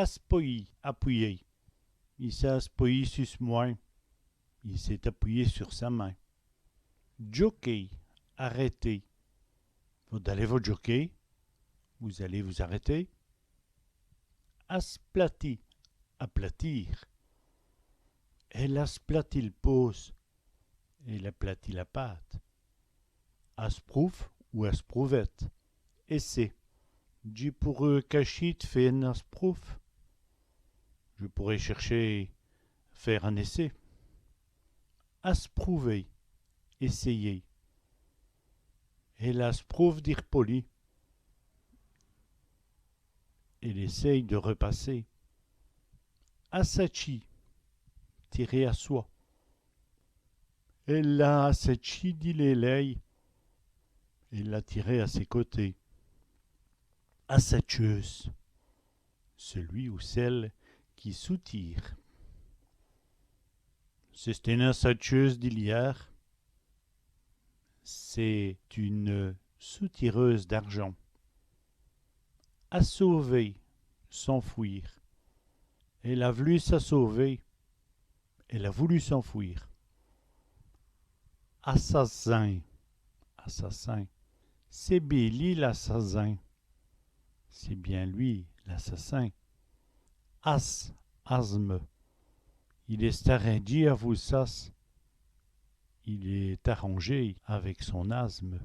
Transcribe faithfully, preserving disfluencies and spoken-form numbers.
Aspoyî, appuyer. I s'a aspoyî su s' mwin. Il s'est appuyé sur sa main. Djoker, arrêter. Vos dalez vos djoker. Vous allez vous arrêter. Asplati, aplatir. Èle asplatit l' pôsse. Elle aplatit la pâte. Asproûve ou asprouvète. Essai. Dji pôreu cachî fé in asproûve. Je pourrais chercher faire un essai. Asprouver, essayer. Èle asproûve di r'polî. Elle essaye de repasser. Assatchî, tirer à soi. Èle l'a assatchî di lès lèyes. Elle l'a tiré à ses côtés. Assatcheûse, celui ou celle qui soutire. C'è-st-ène assatcheûse di liârds. C'est une soutireuse d'argent. Assauver, s'enfuir. Èle a v'lu s'assauver. Elle a voulu s'enfuir. Assassin, assassin. C'èst bén li l'assassin. C'est bien lui l'assassin. As, asthme. Il èst arindjî avou sas. Il est arrangé avec son asthme.